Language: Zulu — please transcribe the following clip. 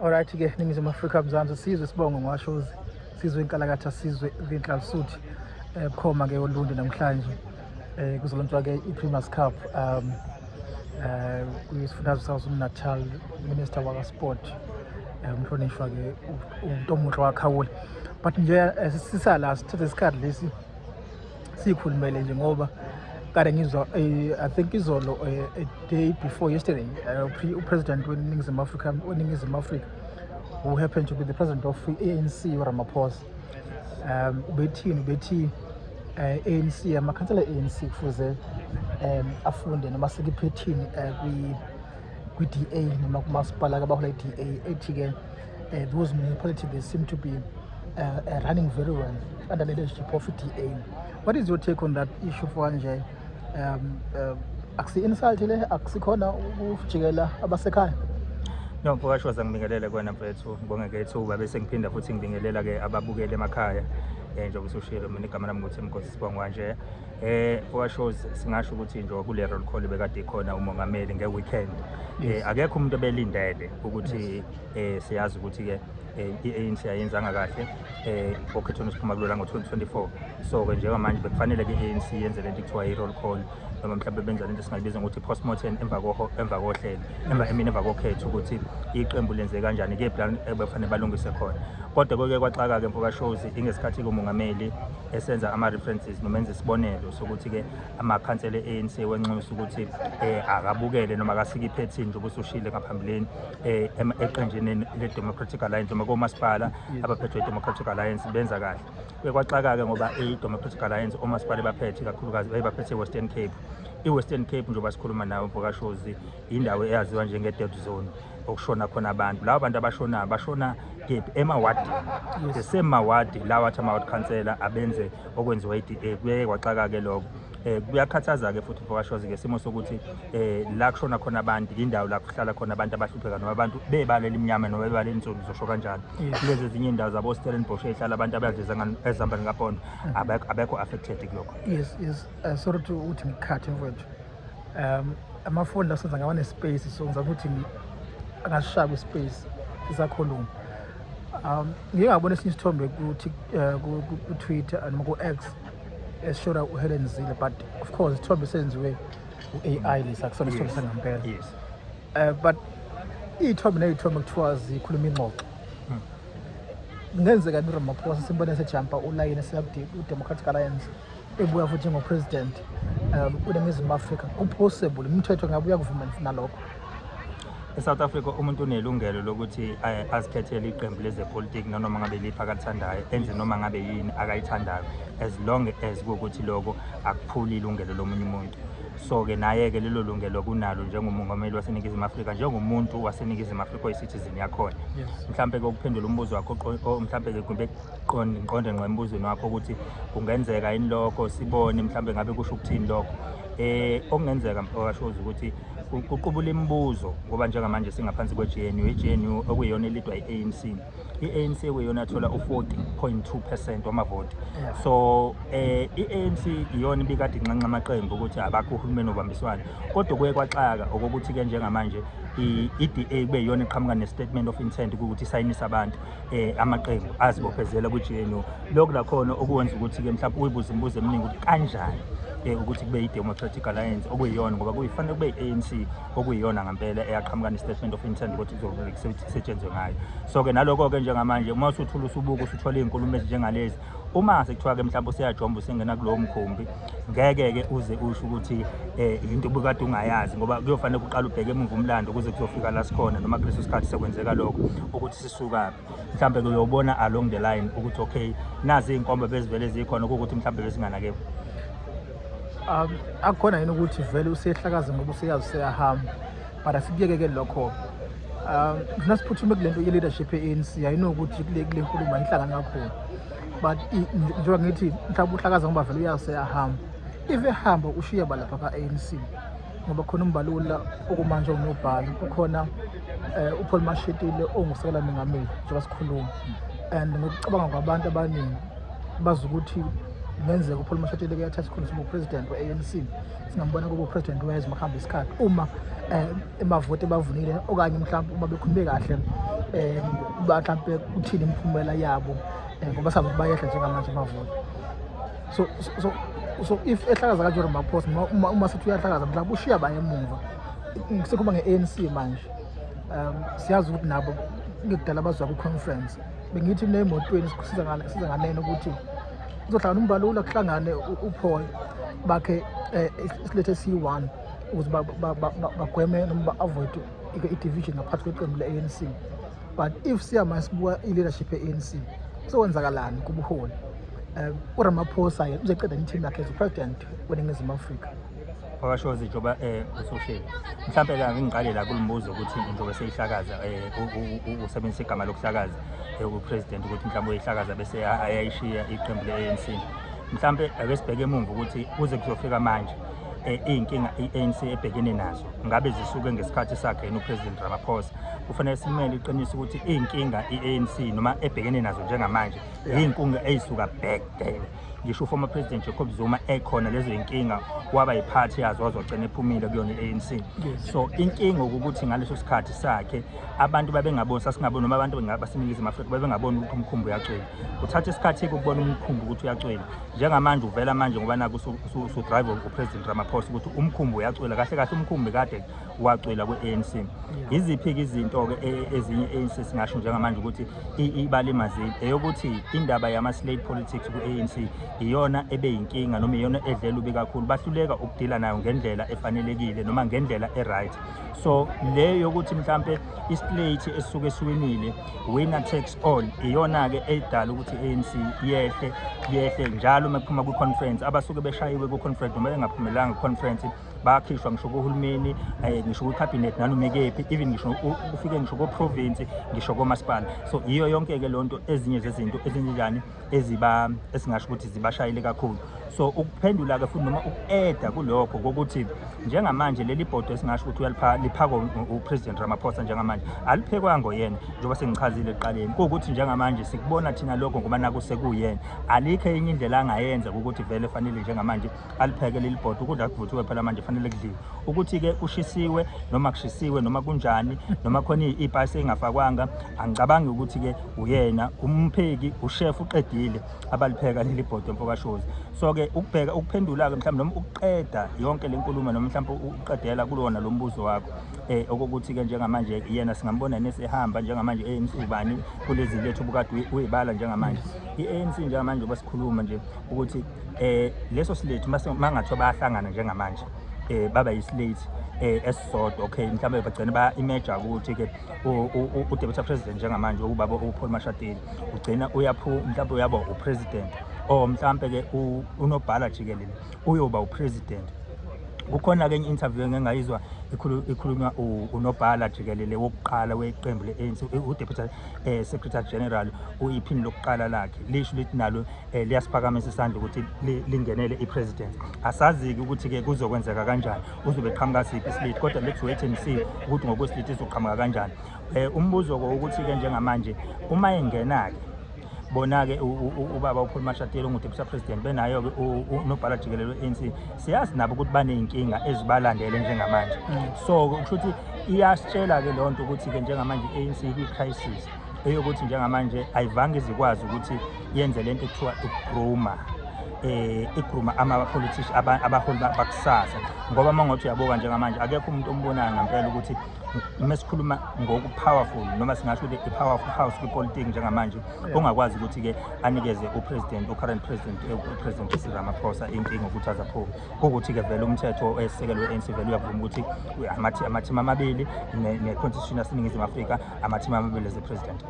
Alright ke, Ningizimu Afrika, Mzansi, sizwe sibongo ngwashozi, sizwe inkalakatha, sizwe inhlalisuthi bukhoma ke oLundi namhlanje kuzolontshwa ke i-Premier's Cup kwisifundazwe saKwaZulu-Natal. Minister waka Sport, umhlonishwa ke uNtomuhle waKhawula, but nje sisala sithathe isikhathi lesi sikhulumele nje ngoba kade ngizwa, I think izolo, a day before yesterday, upresident weNingizimu Afrika who happened to be the president of ANC, uRamaphosa, ubethini? Ubethi ANC, amakhansela ANC kufuze afunde noma sekuphethini kwi kwi-DA noma kumasipala abahola i-DA, ethi ke those municipalities, they seem to be running very well under leadership of i-DA. What is your take on that issue for nje? Akusi insult le? Akusikhona ukujikela abasekhaya? No, mfowethu, ngibingelele kuwena mfethu, ngibonge ke ithuba, bese ngiphinda futhi ngibingelela ke ababukeli emakhaya. Njengoba usushilo, mina igama lami nguthi Mkhosi Sibongwa nje. Mfowethu, singasho ukuthi nje kule roll call bekade ikhona umongameli nge-weekend. Akekho umuntu obelindele ukuthi siyazi ukuthi ke i-ANC ayenzanga kahle okhethweni siphuma kulo ngo-2024. So ke njengamanje bekufanele ke i-ANC yenze lento kuthiwa i-roll call, noma mhlawumbe benza lento esingayibiza ngokuthi postmortem emva kohlelo, emva, I mean, emva kokhetho, ukuthi iqembu lenze kanjani, kephi la ebekufanele balungise khona. Kodwa kuke kwaxaka-ke, mfokashozi, ingesikhathi kumongameli esenza ama-references noma enza isibonelo sokuthi-ke amakhansela e-ANC wenxusa ukuthi akabukele noma akasike iphethini, njengoba usushile ngaphambilini, eqenjini le-Democratic Alliance noma komasipala abaphethwe i-Democratic Alliance benza kahle. Bekwaxaka-ke ngoba i-Democratic Alliance omasipala baphethe kakhulukazi baphethe i-Western Cape. I-Western Cape, njengoba sikhuluma nawe mfokashozi, indawo eyaziwa njenge-dead zone, okushona khona abantu. Labo bantu abashonayo bashona kephi? Emawadini, the same mawadi lawa athi ama-ward councillor abenze okwenziwa i-DA. Kuye kwaxaka-ke lokho. Kuyakhathaza-ke futhi, mfokashozi, ngesimo sokuthi la kushona khona abantu, indawo la kuhlala khona abantu abahlupheka noma abantu bebala elimnyama noma bebala elinsundu, zosho kanjalo. Kulezi ezinye iy'ndawo zabo-Stellenbosch ey'hlala abantu abadla ezambane ngaphondo, abekho affected kulokho. Yes, sorry to ukuthi ngikhathe mfowethu. Amafoni la senza ngawa ne-space, so ngizama ukuthi angasishaya kwi-space sisakhuluma. Ngike ngabona esinye isithombe ku-Twitter noma ku-X esishora uHelen Zille, but of course isithombe senziwe u-AI lesi, akusona isithombe sangempela. But iy'thombe ney'thombe kuthiwa zikhuluma ingxoxo. Kungenzeka uRamaphosa simbone sejampa ulayini esiya ku-Democratic Alliance, ebuya futhi njengo-president uNingizimu Afrika? Ku-possible? Umthetho ngabe uyakuvuma nalokho? E-South Africa umuntu unelungelo lokuthi azikhethele iqembu lezepolitiki nanoma ngabe liphi akalithandayo, enze noma ngabe yini akayithandayo, as long as kuwukuthi lokho akuphuli ilungelo lomunye umuntu. So-ke naye-ke lelo lungelo kunalo njengomongameli waseNingizimu Afrika, njengomuntu waseNingizimu Afrika oyi-citizen yakhona. Mhlampe-ke ukuphendula umbuzo wakho, mhlampe-ke kumbe ngiqonde ngqo embuzweni wakho ukuthi kungenzeka yini lokho, sibone mhlampe ngabe kusho ukuthini lokho. Okungenzeka, mfowashozi, ukuthi kuqubula imibuzo, ngoba njengamanje singaphansi kwe-GNU, i-GNU okuyiyona elidwa i-ANC, i-ANC okuyiyona yathola u-40.2% wamavoti. So i-ANC iyona ibikade inxenxa amaqembu ukuthi abakho uhulumeni obambiswano, kodwa kuye kwaxaka okokuthi-ke njengamanje i-DA kube yiyona eqhamuka ne-statement of intent ukuthi isayinise abantu, amaqembu azibophezela kwi-GNU. Lokhu lakhona okwenza ukuthi-ke mhlawumbe uyibuze imibuzo eminingi ukuthi kanjani ukuthi kube i-Democratic Alliance okuyiyona, ngoba kuyifanele kube i-ANC okuyiyona ngempela eyaqhamuka ne-statement of intent ukuthi kuzobe kusetshenzwe ngayo. So-ke naloko-ke njengamanje uma usuthula, usubuka, usuthola iy'nkulumo ezinjengalezi, uma sekuthiwa-ke mhlawumbe useyajomba, usengena kulowo mkhumbi, ngeke-ke uze usho ukuthi into obukade ungayazi, ngoba kuyofanele uqale ubheke emuva umlando ukuze kuzofika la sikhona noma kuleso sikhathi sekwenzeka lokho ukuthi sisukaphi. Mhlawumbe uyobona along the line ukuthi okay, nazi iy'nkomba bezivele zikhona, kuwukuthi mhlawumbe bezinganakewe. Akukhona yini ukuthi vele usehlakaze ngoba useyazi useyahamba? But asikuyeke-ke lokho. Ngifuna siphuthume kule nto ye-leadership ye-ANC. Ayinokuthi kule nkulumo ayihlangani kakhulu, but njengoba ngithi mhlawumbe uhlakaza ngoba vele uyazi useyahamba, if ehamba ushiye balapha ka-ANC, ngoba khona uMbalula okumanje onobhala, kukhona uPaul Mashatile ongusekela mengameli njengoba sikhuluma, and ngokucabanga kwabantu abaningi bazi ukuthi Kungenzeka uPaul Mashatile kuyathatha isikhundla sokuba upresident we-ANC, singambona kuba upresident wezwe makuhamba isikhathi, uma emavoti ebavunile, okanye mhlawumbe uma bekhulume kahle, mhlawumbe kuthini imiphumela yabo, ngoba sazi ukuthi bayehla njengamanje amavoti. So if ehlakaza kanje uRamaphosa, uma sithi uyahlakaza, mhlawumbe ushiya baye emuva. Sekuba nge-ANC manje, siyazi ukuthi nabo ngekudala bazwa kwi-conference. Bengithi mina emotweni siza nganeno ukuthi kuzohlangana uMbalula, kuhlangane uPaul, bakhe isilethe esiyi-one ukuze bagweme noma ba-avoid i-division ngaphathi kweqembu le-ANC. But if siyama sibuka i-leadership ye-ANC, kuzokwenzakalani kubuholi? URamaphosa yena uzoqeda i-term yakhe as president weNingizimu Afrika. Phakashozi, njengoba usushilo, mhlampe ke ake ngiqale la kulombuzo ukuthi njengoba seyihlakaza, usebenzisa igama lokuhlakaza, upresident, ukuthi mhlawumbe uyihlakaza bese ayayishiya iqembu le-ANC. Mhlampe ake sibheke emumva ukuthi kuze kuzofika manje, iy'nkinga i-ANC ebhekene nazo ngabe zisuke ngesikhathi sakhe yena uPresident Ramaphosa. Kufanele simele iqiniso ukuthi iy'nkinga i-ANC noma ebhekene nazo njengamanje iy'nkinga ey'suka back then, ngisho uformer president Jacob Zuma ekhona, lezo y'nkinga waba yiphathi yazo, wazogcina ephumile kuyona i-ANC. So inkinga ukuthi ngaleso sikhathi sakhe abantu babengaboni, sasingaboni, noma abantu baseNingizimu Afrika babengaboni ukuthi umkhumbi uyacwila. Kuthatha isikhathi-ke ukubona umkhumbi ukuthi uyacwila. Njengamanje uvela manje ngoba naku usu-drive uPresident Ramaphosa ukuthi umkhumbi uyacwila. Kahle kahle umkhumbi kade wacwila kwi-ANC. Yiziphi-ke izinto-ke ezinye i-ANC singasho njengamanje ukuthi ibalimazile? Eyokuthi indaba yama-slate politics ku-ANC iyona ebeyinkinga noma iyona edlela ubi kakhulu, bahluleka ukudila nayo ngendlela efanelekile noma ngendlela e-right. So le yokuthi mhlampe islate esisuke siwinile, winner takes all, iyona-ke edala ukuthi i-ANC yehle yehle njalo uma kuphuma kwi-conference. Abasuke beshayiwe kwi-conference noma bengaphumelelanga kwi-conference bakhishwa ngisho kuhulumeni, ngisho kwi-cabinet, nanoma ikephi, even ngisho kufike ngisho ko-province, ngisho komasipala. So yiyo yonke-ke loo nto, ezinye zezinto ezinjani eziba esingasho ukuthi zibashayile kakhulu. So ukuphendula-ke futhi noma uku-eda kulokho kokuthi njengamanje leli bhodo esingasho ukuthi uyalipha liphakwa uPresident Ramaphosa njengamanje, aliphekwanga oyena, njengoba sengichazile ekuqaleni, kuwukuthi njengamanje sikubona thina lokho ngoba naku sekuyena, alikho enye indlela angayenza, ukuthi vele fanele njengamanje alipheke leli bhodo. Ukudla kuvuthiwe phela manje, fanele kudliwe. Ukuthi-ke kushisiwe noma kushisiwe noma kunjani noma khona ipasi engafakwanga, angicabangi ukuthi-ke uyena umpheki, ushef uqedile abalipheka leli bhodo, mfokashozi. So-ke ukubheka ukuphendula-ke mhlawumbe noma ukuqeda yonke le nkulumo noma mhlawumbe ukuqedela kulona lo mbuzo wakho, okokuthi-ke njengamanje yena singambona nesehamba njengamanje ANC, ubani kulezi lethu ubukade uyibala njengamanje i-ANC njengamanje ngoba sikhuluma nje ukuthi leso silethu mangathiwa bayahlangana njengamanje, baba yislate esisodwa, okay, mhlawumbe bagcine ba imeja ukuthi ke u-deputy president njengamanje ubaba uPaul Mashatile ugcina uyaphu mhlawumbe uyaba upresident, or mhlawumbe ke unobhala jikelele uyoba upresident. Kukhona ke enye interview engingayizwa ikhulunywa unobhala jikelele wokuqala weqembu le-ANC, uDeputy Secretary General, uyiphini lokuqala lakhe, lisho lithi nalo liyasiphakamisa isandla ukuthi lingenele i-president. Asazi-ke ukuthi-ke kuzokwenzeka kanjani, uzobe qhamuka siphi islate, kodwa let's wait and see ukuthi ngokweslate izoqhamuka kanjani. Umbuzo-ke ukuthi-ke njengamanje uma engena-ke bona-ke ubaba uPaul Mashatile ongu-deputy president, benayo-ke unobhala jikelele we-ANC, siyazi nabo ukuthi baney'nkinga ezibalandele njengamanje. So kusho ukuthi iyasitshela-ke leyo nto ukuthi-ke njengamanje i-ANC ikwi-crisis eyokuthi njengamanje ayivange izikwazi ukuthi yenze lento ekuthiwa ukugrooma, igrooma ama-politician, abaholi bakusasa, ngoba uma ngothi uyabuka njengamanje akekho umuntu ombonayo ngempela ukuthi uma sikhuluma ngoku-powerful noma singasho ukuthi i-powerful house kwipolitiki njengamanje ongakwazi ukuthi-ke anikeze upresident, u-current president, uPresident Cyril Ramaphosa inkinga ukuthi azaphume, kuwukuthi-ke vele umthetho esisekelo we-ANC vele uyavuma ukuthi amathim amabili, ne-constitution yaseNingizimu Afrika, amathim amabili as a president.